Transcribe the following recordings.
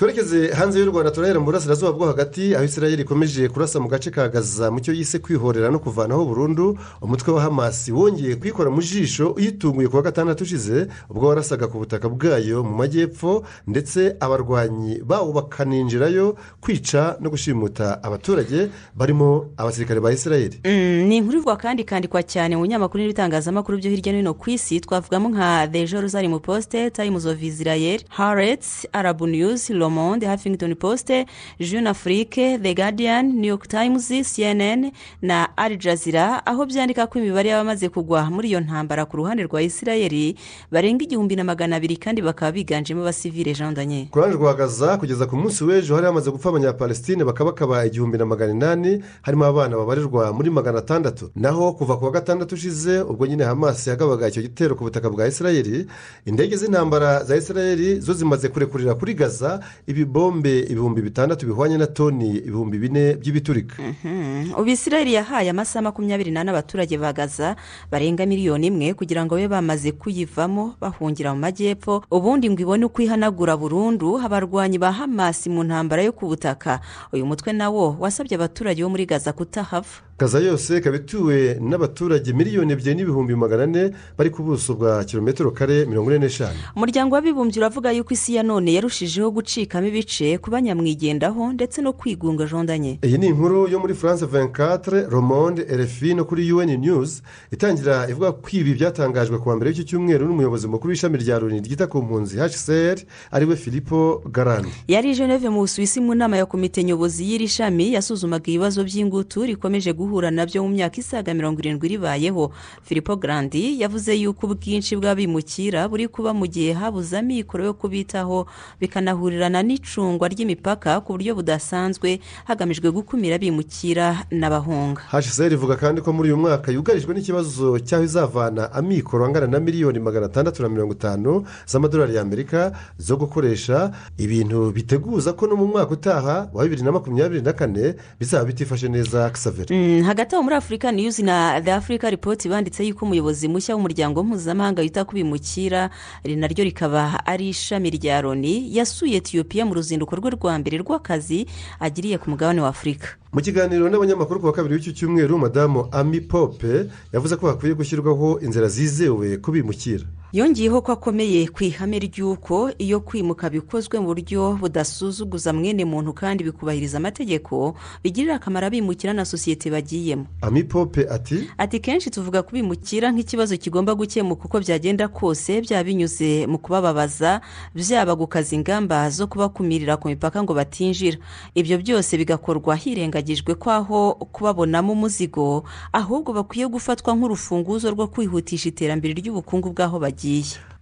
Twerekeze hanze y'u Rwanda, turahera mu Burasirazuba bwo Hagati, aho Israel ikomeje kurasa mu gace ka Gaza mu cyo yise kwihorera no kuvanaho burundu umutwe wa Hamasi wongeye kwikora mu jisho uyitunguye ku wa gatandatu ushize, ubwo warasaga ku butaka bwayo mu majyepfo, ndetse abarwanyi bawo bakaninjirayo kwica no gushimuta abaturage barimo abasirikare ba Israel. Ni inkuru ivugwa kandi ikandikwa cyane mu binyamakuru n'ibitangazamakuru byo hirya no hino ku isi. Twavugamo nka The Jerusalem Post, Times of Israel, Haaretz, Arab News, Le Monde, Huffington Post, Jeune Afrique, The Guardian, New York Times, CNN na Al Jazeera, aho byandika ko imibare y'abamaze kugwa muri iyo ntambara ku ruhande rwa Israel barenga 1200, kandi bakaba biganjemo abasivile, Jean Daniel. Ku ruhande rwa Gaza, kugeza ku munsi w'ejo hari hamaze gupfa Abanyapalestine bakabakaba 1800, harimo abana babarirwa muri 600. Naho kuva ku wa gatandatu ushize, ubwo nyine Hamasi yagabaga icyo gitero ku butaka bwa Israel, indege z'intambara za Israel zo zimaze kurekurira kuri Gaza ibibombe 6000 bihwanye na toni 4000 by'ibiturika. Ubu Israel yahaye amasaha 24 abaturage ba Gaza barenga miliyoni 1 kugira ngo babe bamaze kuyivamo bahungira mu majyepfo, ubundi ngo ibone uko ihanagura burundu abarwanyi ba Hamasi mu ntambara yo ku butaka. Uyu mutwe nawo wasabye abaturage bo muri Gaza kutahava. Gaza yose ikaba ituwe n'abaturage 2,400,000 bari ku buso bwa kilometero kare 45. Umuryango w'Abibumbye uravuga yuko isi ya none yarushijeho gucikamo ibice, kuba nyamwigendaho ndetse no kwigunga, jondanye. Iyi ni inkuru yo muri France 24, Le Monde, RFI no kuri UN News, itangira ivuga ko ibi byatangajwe ku wa mbere w'iki cyumweru n'umuyobozi mukuru w'ishami rya Loni ryita ku mpunzi, HCR, ariwe Filippo Grandi. Yari i Geneve mu Busuwisi mu nama ya komite nyobozi y'iri shami yasuzumaga ibibazo by'ingutu rikomeje guhura nabyo mu myaka isaga 70 ribayeho. Filippo Grandi yavuze yuko ubwinshi bw'abimukira buri kuba mu gihe habuze amikoro yo kubitaho, bikanahurirana n'icungwa ry'imipaka ku buryo budasanzwe hagamijwe gukumira abimukira n'abahunga. HCR ivuga kandi ko muri uyu mwaka yugarijwe n'ikibazo cy'aho izavana amikoro angana na miliyoni 650 z'amadolari y'Amerika zo gukoresha, ibintu biteguza ko no mu mwaka utaha wa 2024 bizaba bitifashe neza, Xavier. Hagati aho muri Africa News na The Africa Report banditse yuko umuyobozi mushya w'umuryango mpuzamahanga wita ku bimukira, iri naryo rikaba ari ishami rya Loni, yasuye Etiyopiya mu ruzinduko rwe rwa mbere rw'akazi agiriye ku mugabane wa Afurika. Mu kiganiro n'abanyamakuru ku wa kabiri w'iki cyumweru, Madamu Amy Pope yavuze ko hakwiye gushyirwaho inzira zizewe ku bimukira. Yongeyeho ko akomeye ku ihame ry'uko iyo kwimuka bikozwe mu buryo budasuzuguza mwene muntu kandi bikubahiriza amategeko, bigirira akamaro abimukira na sosiyete bagiyemo. Amy Pope ati: Ati: "Kenshi tuvuga kubimukira nk'ikibazo kigomba gukemuka uko byagenda kose, byaba binyuze mu kubababaza, byaba gukaza ingamba zo kubakumirira ku mipaka ngo batinjira. Ibyo byose bigakorwa hirengagijwe ko aho kubabonamo umuzigo, ahubwo bakwiye gufatwa nk'urufunguzo rwo kwihutisha iterambere ry'ubukungu bw'aho bagiye."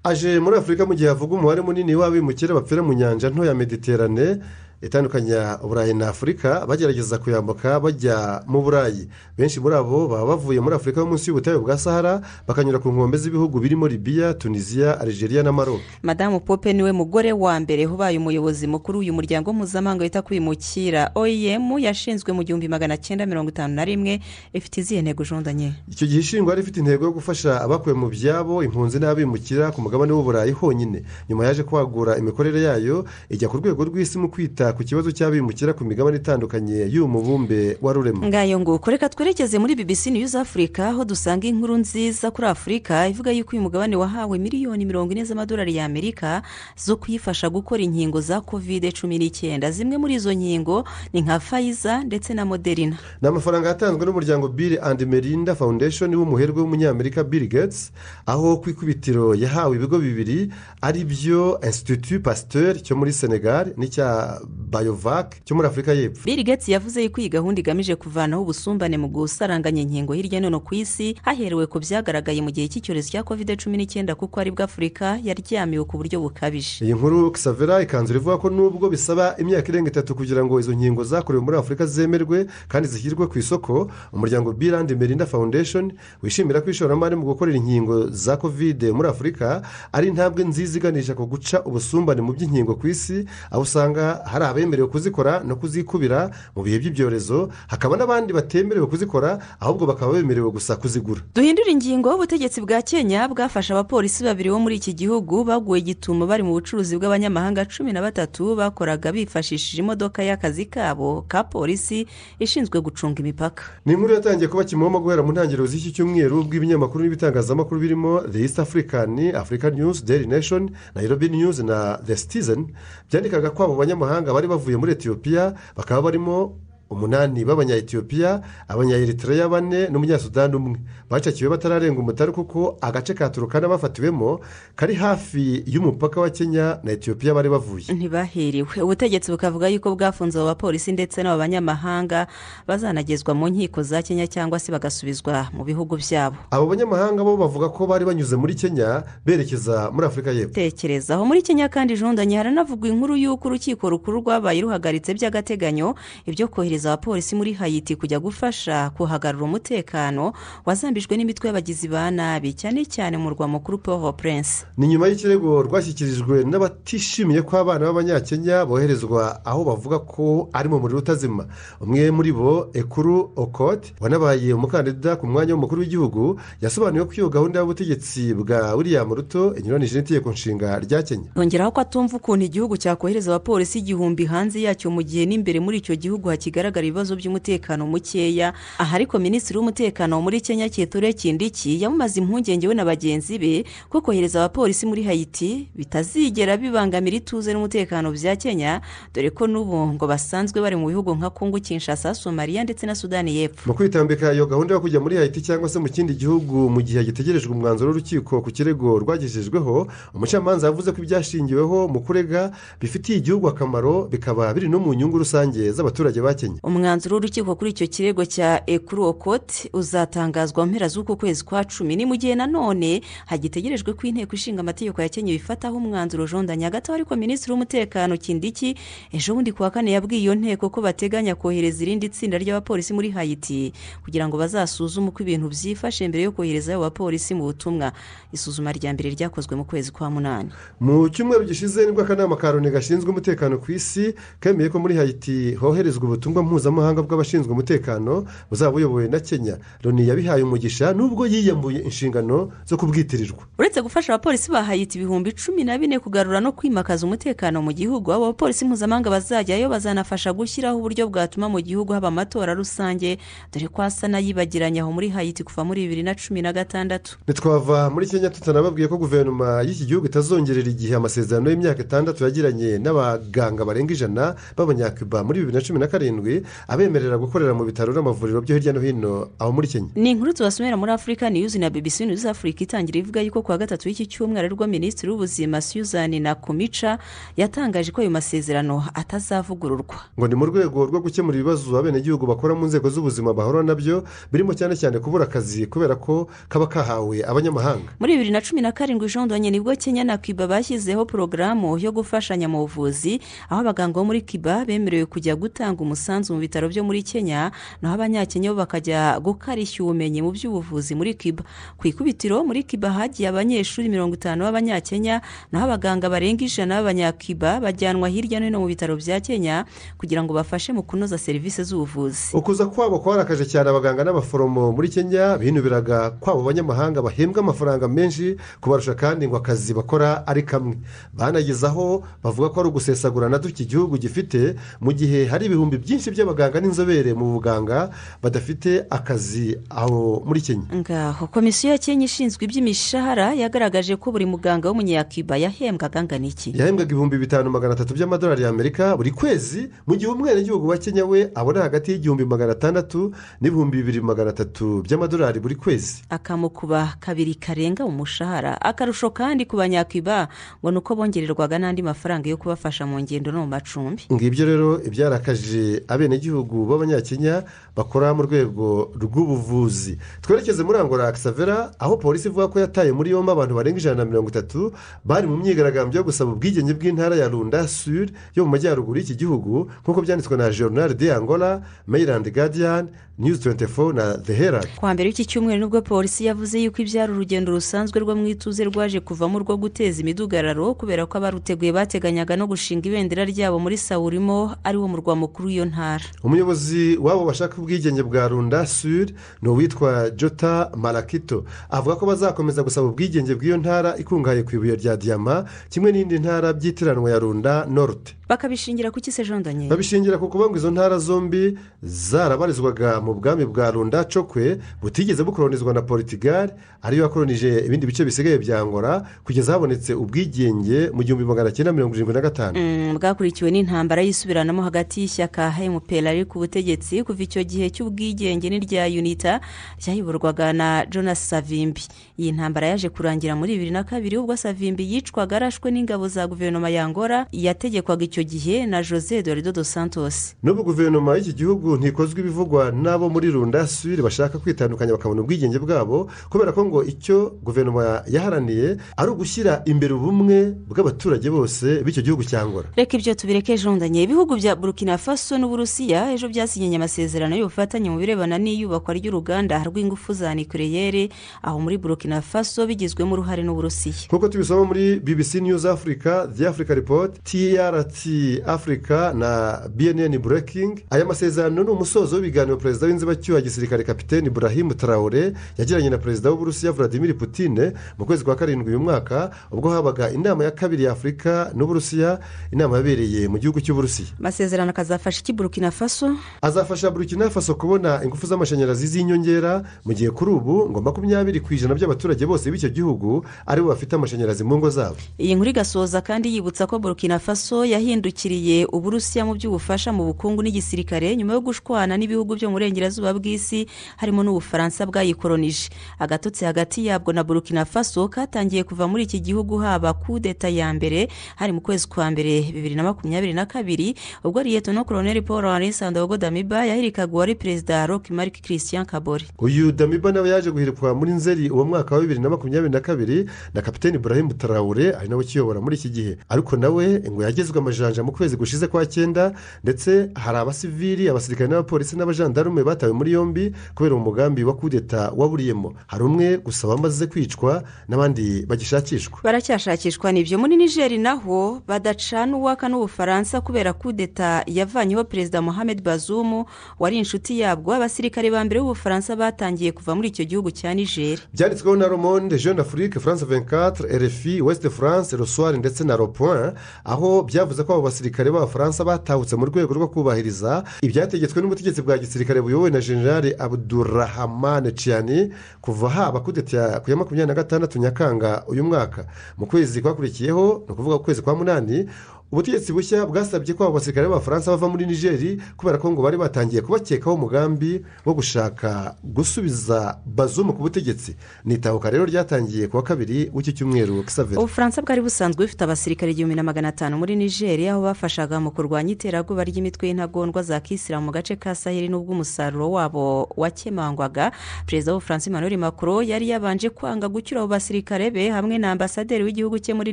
Aje muri Afurika mu gihe havuga umubare munini w'abimukira bapfira mu nyanja nto ya Mediterane itandukanya Uburayi na Afurika, bagerageza kuyambuka bajya mu Burayi. Benshi muri abo baba bavuye muri Afurika yo munsi y'ubutayu bwa Sahara, bakanyura ku nkombe z'ibihugu birimo Libiya, Tunisiya, Algeria na Maroc. Madamu Pope niwe mugore wa mbere ubaye umuyobozi mukuru w'uyu muryango mpuzamahanga wita kwimukira. OIM yashinzwe mu 1951. Ifite izihe ntego, jondanye? Icyo gihe ishingwa yari ifite intego yo gufasha abakuwe mu byabo, impunzi n'abimukira ku mugabane w'Uburayi honyine. Nyuma yaje kwagura imikorere yayo ijya ku rwego rw'isi mu kwita ku kibazo cy'abimukira ku migabane itandukanye y'uyu mubumbe wa rurema. Ngayo nguko. Reka twerekeze muri BBC News Africa, aho dusanga inkuru nziza kuri Afurika ivuga yuko uyu mugabane wahawe miliyoni 40 z'amadolari y'Amerika zo kuyifasha gukora inkingo za COVID-19. Zimwe muri izo nkingo ni nka Pfizer ndetse na Moderna. Ni amafaranga yatanzwe n'umuryango Bill and Melinda Foundation w'umuherwe w'umunyamerika Bill Gates, aho ku ikubitiro yahawe ibigo bibiri, ari byo Institut Pasteur cyo muri Senegal n'icya Biovac cyo muri Afurika y'Epfo. Bill Gates yavuze yuko iyi gahunda igamije kuvanaho ubusumbane mu gusaranganya inkingo hirya no hino ku isi, haherewe ku byagaragaye mu gihe cy'icyorezo cya COVID-19, kuko aribwo Afurika yaryamiwe ku buryo bukabije. Iyi nkuru, Xavera, ikanzura ivuga ko nubwo bisaba imyaka irenga 3 kugira ngo izo nkingo zakorewe muri Afurika zemerwe kandi zishyirwe ku isoko, umuryango Bill and Melinda Foundation wishimira ko ishoramari mu gukorera inkingo za COVID muri Afurika ari intambwe nziza iganisha ku guca ubusumbane mu by'inkingo ku isi, aho usanga hari abemerewe kuzikora no kuzikubira mu bihe by'ibyorezo, hakaba n'abandi batemerewe kuzikora ahubwo bakaba bemerewe gusa kuzigura. Duhindura ingingo. Ubutegetsi bwa Kenya bwafashe abapolisi babiri bo muri iki gihugu baguwe gitumo bari mu bucuruzi bw'abanyamahanga 13 bakoraga bifashishije imodoka y'akazi kabo ka polisi ishinzwe gucunga imipaka. Ni inkuru yatangiye kuba kimomo guhera mu ntangiriro z'iki cyumweru, bw'ibinyamakuru n'ibitangazamakuru birimo The East African, African News, Daily Nation, Nairobi News na The Citizen byandikaga ko abo banyamahanga bari bavuye muri Etiyopiya, bakaba barimo 8 b'Abanya-Etiyopiya, Abanya-Eritrea 4 n'Umunyasudani 1. Bacakiwe batararenga umutari kuko agace ka Turukana bafatiwemo kari hafi y'umupaka wa Kenya na Etiyopiya bari bavuye. Ntibahiriwe. Ubutegetsi bukavuga yuko bwafunze abo bapolisi ndetse n'abo banyamahanga bazanagezwa mu nkiko za Kenya cyangwa se bagasubizwa mu bihugu byabo. Abo banyamahanga bo bavuga ko bari banyuze muri Kenya berekeza muri Afurika y'Epfo. Tekerezaho muri Kenya kandi jondanye haranavugwa inkuru y'uko urukiko rukuru rwabaye ruhagaritse by'agateganyo ibyo kohereza abapolisi muri Haiti kujya gufasha kuhagarura umutekano wazambijwe n'imitwe y'abagizi ba nabi, cyane cyane mu murwa mukuru Port-au-Prince. Ni nyuma y'ikirego rwashyikirijwe n'abatishimiye ko abana b'Abanyakenya boherezwa aho bavuga ko ari mu muriro utazima. Umwe muri bo, Ekuru Okot, wanabaye umukandida ku mwanya w'umukuru w'igihugu, yasobanuye ko iyo gahunda y'ubutegetsi bwa William Ruto inyuranije n'itegeko nshinga rya Kenya. Yongeraho ko atumva ukuntu igihugu cyakohereza abapolisi 1000 hanze yacyo mu gihe n'imbere muri icyo gihugu hakigaragara ibibazo by'umutekano mukeya. Aha ariko minisitiri w'umutekano muri Kenya Kithure Kindiki yamumaze impungenge we na bagenzi be ko kohereza abapolisi muri Haiti bitazigera bibangamira ituze n'umutekano bya Kenya, dore ko n'ubu ngo basanzwe bari mu bihugu nka Kongo Kinshasa, Somalia ndetse na Sudani y'Epfo. Mu kwitambika iyo gahunda yo kujya muri Haiti cyangwa se mu kindi gihugu mu gihe gitegerejwe umwanzuro w'urukiko ku kirego rwagejejweho, umucamanza yavuze ko ibyashingiweho mu kurega bifitiye igihugu akamaro, bikaba biri no mu nyungu rusange z'abaturage ba Kenya. Umwanzuro w'urukiko kuri icyo kirego cya Ekuru Okot uzatangazwa mu mpera z'uku kwezi kwa 10. Ni mu gihe nanone hagitegerejwe ko inteko ishinga amategeko ya Kenya bifataho umwanzuro jondanye. Hagati ariko minisitiri w'umutekano Kindiki ejo bundi kuwa kane yabwiye iyo nteko ko bateganya kohereza irindi tsinda ry'abapolisi muri Haiti kugira ngo bazasuzume uko ibintu byifashe mbere yo kohereza abo bapolisi mu butumwa. Isuzuma rya mbere ryakozwe mu kwezi kwa 8. Mu cyumweru gishize nibwo akanama ka Loni gashinzwe umutekano ku isi kemeye ko muri Haiti hoherezwa ubutumwa mpuzamahanga bw'abashinzwe umutekano buzaba buyobowe na Kenya. Loni yabihaye umugisha nubwo yiyambuye inshingano zo kubwitirirwa. Uretse gufasha abapolisi ba Haiti 14,000 kugarura no kwimakaza umutekano mu gihugu, abo bapolisi mpuzamahanga bazajyayo bazanafasha gushyiraho uburyo bwatuma mu gihugu haba amatora rusange, dore ko asa n'ayibagiranye aho muri Haiti kuva muri 2016. Ntitwava muri Kenya tutanababwiye ko guverinoma y'iki gihugu itazongerera igihe amasezerano y'imyaka 6 yagiranye n'abaganga barenga 100 b'Abanyacuba muri 2017 abemerera gukorera mu bitaro n'amavuriro byo hirya no hino aho muri Kenya. Ni inkuru tubasomera muri Africa News na BBC News Africa itangira ivuga yuko kuwa gatatu w'iki cyumweru aribwo minisitiri w'ubuzima Susan Nakumicha yatangaje ko ayo masezerano atazavugururwa. Ngo ni mu rwego rwo gukemura ibibazo abenegihugu bakora mu nzego z'ubuzima bahora nabyo, birimo cyane cyane kubura akazi kubera ko kaba kahawe abanyamahanga. Muri 2017 jondanye nibwo Kenya na Cuba bashyizeho porogaramu yo gufashanya mu buvuzi, aho abaganga bo muri Cuba bemerewe kujya gutanga umusanzu mu bitaro byo muri Kenya, naho Abanyakenya bo bakajya gukarishya ubumenyi mu by'ubuvuzi muri Cuba. Ku ikubitiro muri Cuba hagiye abanyeshuri 50 b'Abanyakenya, naho abaganga barenga 100 b'Abanyacuba bajyanwa hirya no hino mu bitaro bya Kenya kugira ngo bafashe mu kunoza serivisi z'ubuvuzi. Ukuza kwabo kwarakaje cyane abaganga n'abaforomo muri Kenya binubiraga kwabo banyamahanga bahembwa amafaranga menshi kubarusha kandi ngo akazi bakora ari kamwe. Banagezaho bavuga ko ari ugusesagura na duke igihugu gifite mu gihe hari ibihumbi byinshi by'abaganga n'inzobere mu buganga badafite akazi aho muri Kenya. Ngaho komisiyo ya Kenya ishinzwe iby'imishahara yagaragaje ko buri muganga w'Umunyacuba yahembwaga angana iki? Yahembwaga 5,300 by'amadolari y'Amerika buri kwezi, mu gihe umwenegihugu wa Kenya we abona hagati y'1,600 n'2,300 by'amadolari buri kwezi. Akamukuba kabiri karenga umushahara. Akarusho kandi ku Banyacuba ngo nuko bongererwaga n'andi mafaranga yo kubafasha mu ngendo no mu macumbi. Ngibyo rero ibyarakaje Abenegihugu b'Abanyakenya bakora mu rwego rw'ubuvuzi. Twerekeze muri Angola, Xavera, aho polisi ivuga ko yataye muri yombi abantu barenga 130 bari mu myigaragambyo yo gusaba ubwigenge bw'intara ya Lunda Sur yo mu majyaruguru y'iki gihugu, nk'uko byanditswe na Journal de Angola, Mail and Guardian, News 24 na The Herald. Kuwa mbere w'iki cyumweru nibwo polisi yavuze yuko ibyari urugendo rusanzwe rwo mu ituze rwaje kuvamo urwo guteza imidugararo, kubera ko abaruteguye bateganyaga no gushinga ibendera ryabo muri Saurimo, ari wo murwa mukuru w'iyo ntara. Umuyobozi w'abo bashaka ubwigenge bwa Lunda Sur ni uwitwa Jota Marakito. Avuga ko bazakomeza gusaba ubwigenge bw'iyo ntara ikungahaye ku ibuye rya diyama, kimwe n'indi ntara byitiranwa ya Lunda Norte. Bakabishingira ku ki se, Jean Daniel? Babishingira ku kuba ngo izo ntara zombi zarabarizwaga mu bwami bwa Lunda Cokwe butigeze bukoronizwa na Portugal, ariyo yakoronije ibindi bice bisigaye bya Angola kugeza habonetse ubwigenge mu 1975. Bwakurikiwe n'intambara y'isubiranamo hagati y'ishyaka MPLA riri ku butegetsi kuva icyo gihe cy'ubwigenge n'irya UNITA ryayoborwaga na Jonas Savimbi. Iyi ntambara yaje kurangira muri 2002, ubwo Savimbi yicwaga arashwe n'ingabo za guverinoma ya Angola yategekwaga icyo gihe na Jose Eduardo dos Santos. N'ubu guverinoma y'iki gihugu ntikozwa ibivugwa n'abo muri Lunda Sur bashaka kwitandukanya bakabona ubwigenge bwabo, kubera ko ngo icyo guverinoma yaharaniye ari ugushyira imbere ubumwe bw'abaturage bose b'icyo gihugu cya Angola. Reka ibyo tubireke, jondanye. Ibihugu bya Burkina Faso n'Uburusiya ejo byasinyanye amasezerano y'ubufatanye mu birebana n'iyubakwa ry'uruganda rw'ingufu za nucléaire aho muri Burkina Faso, bigizwemo uruhare n'Uburusiya. Nk'uko tubisoma muri BBC News Africa, The Africa Report, TRT Africa na BNN Breaking, aya masezerano ni umusozo w'ibiganiro perezida w'inzibacyuho ya gisirikare, kapiteni Ibrahim Traore, yagiranye na perezida w'Uburusiya Vladimir Putin mu kwezi kwa karindwi uyu mwaka, ubwo habaga inama ya kabiri ya Afurika n'Uburusiya, inama yabereye mu gihugu cy'Uburusiya. Amasezerano akazafasha iki Burkina Faso? Azafasha Burkina Faso kubona ingufu z'amashanyarazi z'inyongera, mu gihe kuri ubu ngo 20% by'abaturage bose b'icyo gihugu aribo bafite amashanyarazi mu ngo zabo. Iyi nkuru igasoza kandi yibutsa ko Burkina Faso yahindukiriye Uburusiya mu by'ubufasha mu bukungu n'igisirikare nyuma yo gushwana n'ibihugu byo mu burengerazuba bw'isi, harimo n'Ubufaransa bwayikoronije. Agatotsi hagati yabwo na Burkina Faso katangiye kuva muri iki gihugu haba kudeta ya mbere, hari mu kwezi kwa mbere 2022, ubwo Liyetona Koloneli Paul Henri Sandaogo Damiba yahirikaga uwari perezida Roch Marc Christian Kabore. Uyu Damiba nawe yaje guhirikwa muri Nzeri uwo mwaka wa 2022 na kapiteni Ibrahim Traore, ari nawe ukiyobora muri iki gihe, ariko nawe ngo yagezwe amajanja mu kwezi gushize kwa cyenda. Ndetse hari abasivili, abasirikare n'abapolisi n'abajandarume batawe muri yombi kubera umugambi wa kudeta waburiyemo. Hari umwe gusa wamaze kwicwa n'abandi bagishakishwa. Baracyashakishwa nibyo. Muri Nigeri naho badacana uwaka n'Ubufaransa kubera kudeta yavanyeho perezida Mohamed Bazoum wari inshuti yabwo, abasirikare ba mbere b'Ubufaransa batangiye kuva muri icyo gihugu cya Nigeri. Byanditsweho na Le Monde, Jeune Afrique, France 24, RFI, Ouest France, Le Soir ndetse na Le Point, aho byavuze ko abo basirikare b'Abafaransa batahutse mu rwego rwo kubahiriza ibyategetswe n'ubutegetsi bwa gisirikare buyobowe na General Abdourahamane Tchiani kuva haba kudeta ku ya 26 Nyakanga uyu mwaka. Mu kwezi kwakurikiyeho, ni ukuvuga ukwezi kwa munani, ubutegetsi bushya bwasabye ko abo basirikare b'Abafaransa bava muri Nigeri, kubera ko ngo bari batangiye kubakekaho umugambi wo gushaka gusubiza Bazoum ku butegetsi. Ni itahuka rero ryatangiye ku wa kabiri w'iki cyumweru, Xavier. Ubufaransa bwari busanzwe bufite abasirikare 1500 muri Nigeri, aho bafashaga mu kurwanya iterabwoba ry'imitwe y'intagondwa za kisilamu mu gace ka Saheli, n'ubwo umusaruro wabo wakemangwaga. Perezida w'Ubufaransa Emmanuel Macron yari yabanje kwanga gucyura abo basirikare be hamwe na ambasaderi w'igihugu cye muri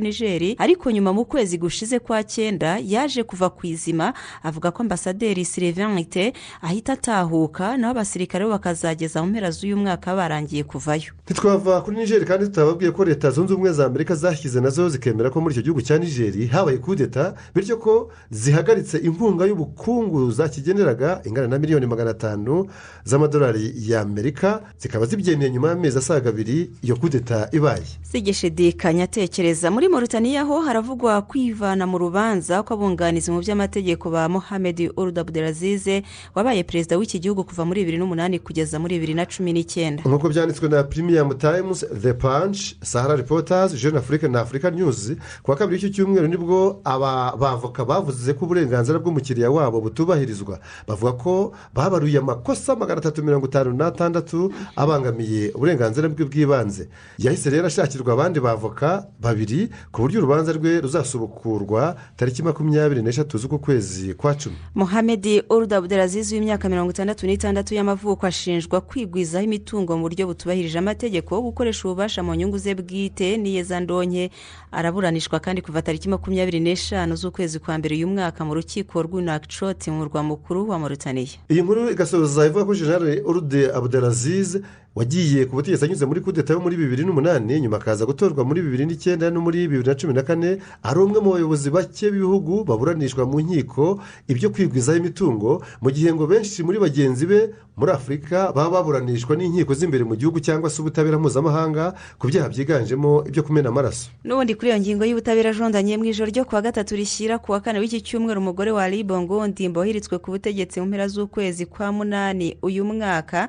Nigeri, ariko nyuma mu kwezi gushize kwa cyenda yaje kuva ku izima, avuga ko ambasaderi Sylvain Itte ahita atahuka, naho abasirikare bo bakazageza mu mpera z'uyu mwaka barangiye kuvayo. Ntitwava kuri Nigeri kandi tutababwiye ko Leta Zunze Ubumwe za Amerika zashyize nazo zikemera ko muri icyo gihugu cya Nigeri habaye kudeta, bityo ko zihagaritse inkunga y'ubukungu zakigeneraga ingana na miliyoni 500 z'amadolari y'Amerika, zikaba zibyemeye nyuma y'amezi asaga 2 iyo kudeta ibaye. Sigishidikanya atekereza. Muri Mauritania ho haravugwa kwivana mu rubanza kw'abunganizi mu by'amategeko ba Mohamed Ould Abdelaziz, wabaye perezida w'iki gihugu kuva muri 2008 kugeza muri 2019. Nk'uko byanditswe na Premium Times, The Punch, Sahara Reporters, Jeune Afrique na Africa News, ku wa kabiri w'iki cyumweru nibwo aba bavoka bavuze ko uburenganzira bw'umukiriya wabo butubahirizwa. Bavuga ko babaruye amakosa 356 abangamiye uburenganzira bwe bw'ibanze. Yahise rero ashakirwa abandi bavoka babiri, ku buryo urubanza rwe ruzasubukurwa. Tariki 23 z'uku kwezi kwa 10. Mohamed Ould Abdelaziz w'imyaka 66 y'amavuko ashinjwa kwigwizaho imitungo mu buryo butubahirije amategeko, gukoresha ububasha mu nyungu ze bwite n'iyezandonke. Araburanishwa kandi kuva tariki 25 z'ukwezi kwa mbere uyu mwaka mu rukiko rw'i Nouakchott, mu murwa mukuru wa Mauritania. Iyi nkuru igasoza ivuga ko General Ould Abdelaziz wagiye ku butegetsi anyuze muri kudeta yo muri 2008, nyuma akaza gutorwa muri 2009 no muri 2014, ari umwe mu bayobozi bake b'ibihugu baburanishwa mu nkiko ibyo kwigwizaho imitungo, mu gihe ngo benshi muri bagenzi be muri Afurika baba baburanishwa n'inkiko z'imbere mu gihugu cyangwa se ubutabera mpuzamahanga ku byaha byiganjemo ibyo kumena amaraso. N'ubundi kuri iyo ngingo y'ubutabera, jondanye, mu ijoro ryo kuwa gatatu rishyira kuwa kane w'iki cyumweru, umugore wa Ali Bongo Ondimba wahiritswe ku butegetsi mu mpera z'ukwezi kwa munani uyu mwaka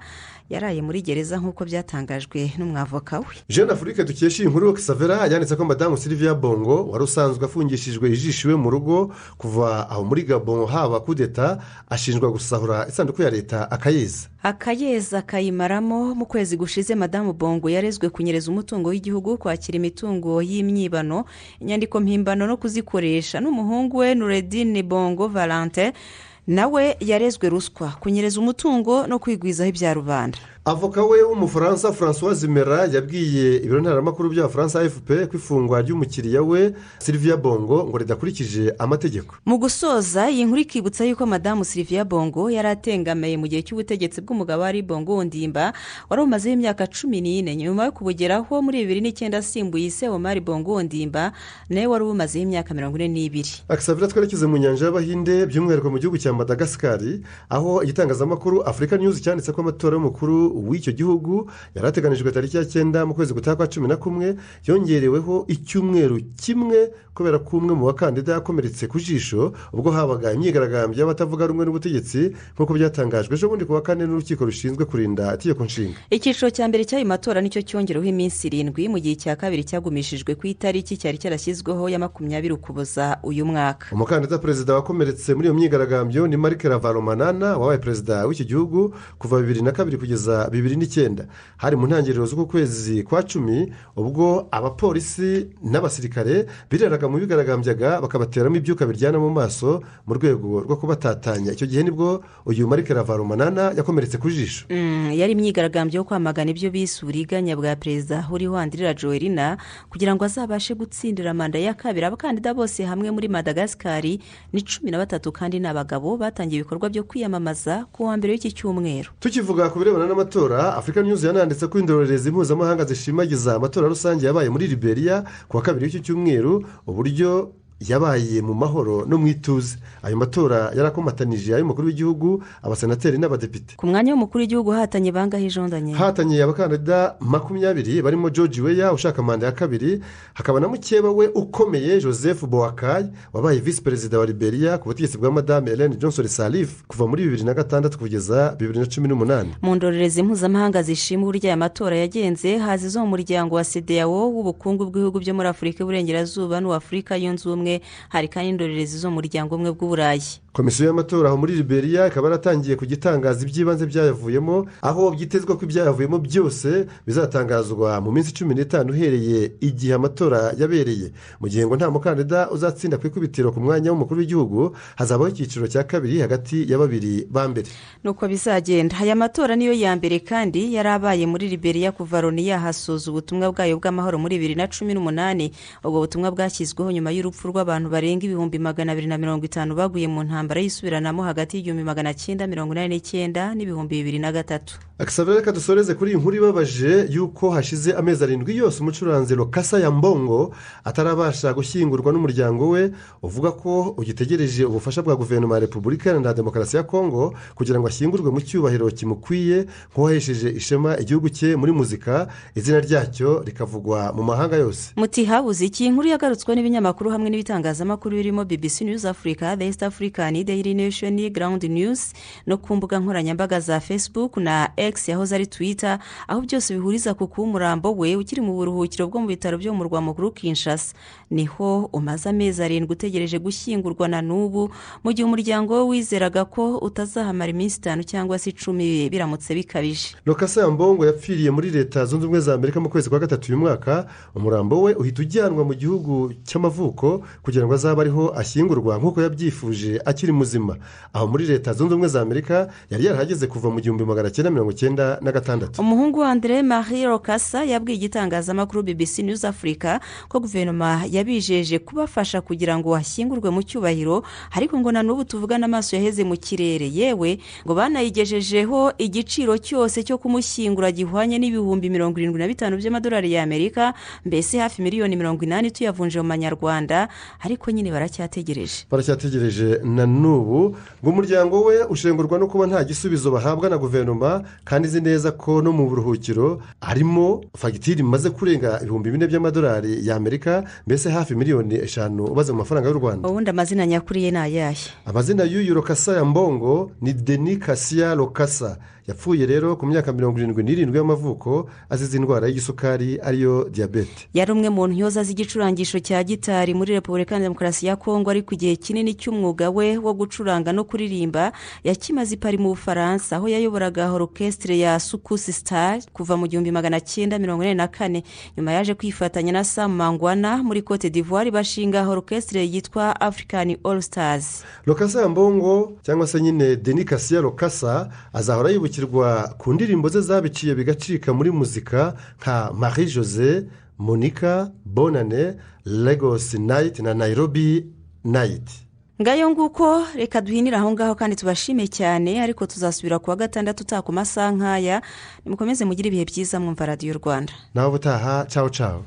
yaraye muri gereza, nk'uko byatangajwe n'umwavoka we. Jeune Afrique dukesha iyi nkuru, Xavera, yanditse ko Madamu Sylvia Bongo wari usanzwe afungishijwe ijisho iwe mu rugo kuva aho muri Gabon haba kudeta, ashinjwa gusahura isanduku ya leta akayeza. Akayeza, akayimaramo. Mu kwezi gushize, Madamu Bongo yarezwe kunyereza umutungo w'igihugu, kwakira imitungo y'imyibano, inyandiko mpimbano no kuzikoresha. N'umuhungu we Noureddin Bongo Valentin nawe yarezwe ruswa, kunyereza umutungo no kwigwizaho ibya rubanda. Avoka we w'Umufaransa Francois Zimera yabwiye ibiro ntaramakuru by'Abafaransa AFP ko ifungwa ry'umukiriya we Sylvia Bongo ngo ridakurikije amategeko. Mu gusoza iyi nkuru, ikibutsa yuko Madamu Sylvia Bongo yari atengamiye mu gihe cy'ubutegetsi bw'umugabo Ali Bongo Ondimba wari umazeho imyaka 14, nyuma yo kubugeraho muri 2009 asimbuye ise Omar Bongo Ondimba, nawe wari ubumazeho imyaka 42. Akisabira, twerekeze mu nyanja y'Abahinde, by'umwihariko mu gihugu cya Madagasikari, aho igitangazamakuru Africa News cyanditse ko amatora y'umukuru w'icyo gihugu yari ateganijwe tariki ya 9 mu kwezi gutaha kwa 11 yongereweho icyumweru kimwe kubera ko umwe mu bakandida yakomeretse ku jisho ubwo habaga imyigaragambyo y'abatavuga rumwe n'ubutegetsi, nk'uko byatangajwe ejo bundi ku wa kane n'urukiko rushinzwe kurinda itegeko nshinga. Icyiciro cya mbere cy'ayo matora nicyo cyongereweho iminsi 7, mu gihe icya kabiri cyagumishijwe ku itariki cyari cyarashyizweho ya 20 Ukuboza uyu mwaka. Umukandida perezida wakomeretse muri iyo myigaragambyo ni Marc Ravalomanana wabaye perezida w'iki gihugu kuva 2002 kugeza 2009. Hari mu ntangiriro z'uku kwezi kwa 10 ubwo abapolisi n'abasirikare bireraga mu bigaragambyaga, bakabateramo ibyuka biryana mu maso mu rwego rwo kubatatanya. Icyo gihe nibwo uyu Marc Ravalomanana yakomeretse ku jisho. Yari imyigaragambyo yo kwamagana ibyo bise uburiganya bwa perezida uriho Andry Rajoelina kugira ngo azabashe gutsindira manda ya kabiri. Abakandida bose hamwe muri Madagasikari ni 13 kandi ni abagabo. Batangiye ibikorwa byo kwiyamamaza ku wa mbere w'iki cyumweru. Tukivuga ku birebana n'amatora, Africa News yananditse ko indorerezi mpuzamahanga zishimagiza amatora rusange yabaye muri Liberia ku wa kabiri w'iki cyumweru, uburyo yabaye mu mahoro no mu ituze. Ayo matora yarakomatanije ay'umukuru w'igihugu, abasenateri n'abadepite. Ku mwanya w'umukuru w'igihugu hatanye bangahe, ijondanye? Hatanye abakandida 20 barimo George Weah ushaka manda ya kabiri, hakaba na mukeba we ukomeye Joseph Boakai wabaye visi perezida wa Liberia ku butegetsi bwa Madame Ellen Johnson Sirleaf kuva muri 2006 kugeza 2018. Mu ndorerezi mpuzamahanga zishima uburyo aya matora yagenze, haza izo mu muryango wa CEDEAO w'ubukungu bw'ibihugu byo muri Afurika y'Uburengerazuba n'uw'Afurika Yunze Ubumwe. Hari kandi indorerezi zo mu muryango umwe bw'Uburayi. Komisiyo y'amatora aho muri Liberia ikaba yaratangiye kugitangaza iby'ibanze byayavuyemo, aho byitezwe ko ibyayavuyemo byose bizatangazwa mu minsi 15 uhereye igihe amatora yabereye. Mu gihe ngo nta mukandida uzatsinda ku ikubitiro ku mwanya w'umukuru w'igihugu, hazabaho icyiciro cya kabiri hagati ya babiri ba mbere. Nuko bizagenda. Aya matora niyo ya mbere kandi yari abaye muri Liberia kuva Loni yahasoza ubutumwa bwayo bw'amahoro muri 2018. Ubwo butumwa bwashyizweho nyuma y'urupfu rw'abantu barenga 250,000 baguye mu ntambara y'isubiranamo hagati y'1989 n'2003. Akisabira, reka dusoreze kuri iyi nkuru ibabaje y'uko hashize amezi 7 yose umucuranzi Lokassa ya Mbongo atarabasha gushyingurwa n'umuryango we uvuga ko ugitegereje ubufasha bwa guverinoma ya Repubulika Iharanira Demokarasi ya Kongo kugira ngo ashyingurwe mu cyubahiro kimukwiye nk'uwahesheje ishema igihugu cye muri muzika, izina ryacyo rikavugwa mu mahanga yose. Muti habuze iki? Inkuru yagarutswe n'ibinyamakuru hamwe n'ibitangazamakuru birimo BBC News Africa, The East African, Daily Nation, Ground News no ku mbuga nkoranyambaga za Facebook na X yahoze ari Twitter, aho byose bihuriza ku kuba umurambo we ukiri mu buruhukiro bwo mu bitaro byo mu murwa mukuru Kinshasa. Niho umaze amezi 7 utegereje gushyingurwa na n'ubu, mu gihe umuryango we wizeraga ko utazahamara iminsi 5 cyangwa se 10 biramutse bikabije. Lokasa ya Mbongo yapfiriye muri Leta Zunze Ubumwe za Amerika mu kwezi kwa 3 uyu mwaka. Umurambo we uhita ujyanwa mu gihugu cy'amavuko kugira ngo azabe ariho ashyingurwa nk'uko yabyifuje akiri muzima. Aho muri Leta Zunze Ubumwe za Amerika yari yarahageze kuva mu 1996. Umuhungu wa Andre Marie Lokasa yabwiye igitangazamakuru BBC News Africa ko guverinoma yabijeje kubafasha kugira ngo ashyingurwe mu cyubahiro, ariko ngo na n'ubu tuvugana amaso yaheze mu kirere. Yewe ngo banayigejejeho igiciro cyose cyo kumushyingura gihwanye n'75,000 by'amadolari y'Amerika, mbese hafi miliyoni 80 tuyavunje mu manyarwanda, ariko nyine baracyategereje na n'ubu. Ngo umuryango we ushengurwa no kuba nta gisubizo bahabwa na guverinoma, kandi izi neza ko no mu buruhukiro harimo fagitire imaze kurenga 4,000 by'amadolari y'Amerika, mbese hafi miliyoni 5 ubaze mu mafaranga y'u Rwanda. Ubundi amazina nyakuri ye ni ayahe? Amazina y'uyu Lokasa ya Mbongo ni Denis Kasia Lokasa. Yapfuye rero ku myaka 77 y'amavuko azize indwara y'igisukari ariyo diyabete. Yari umwe mu ntyoza z'igicurangisho cya gitari muri Repubulika ya Demokarasi ya Kongo, ariko igihe kinini cy'umwuga we wo gucuranga no kuririmba yakimaze i Paris mu Bufaransa, aho yayoboraga orchestre ya Sukusi Star kuva mu 1984. Nyuma yaje kwifatanya na Sam Mangwana muri Cote d'Ivoire bashinga orchestre yitwa African All Stars. Lokasa ya Mbongo cyangwa se nyine Denis Kasia Lokasa azahora yibukirwa ku ndirimbo ze zabiciye bigacika muri muzika nka Marie Jose, Monica, Bonane, Lagos Night na Nairobi Night. Ngayo nguko, reka duhinire aho ngaho kandi tubashime cyane, ariko tuzasubira kuwa gatandatu utaha ku masaha nk'aya. Nimukomeze mugire ibihe byiza mwumva Radiyo Rwanda. Nawe ubutaha, cawu cawu.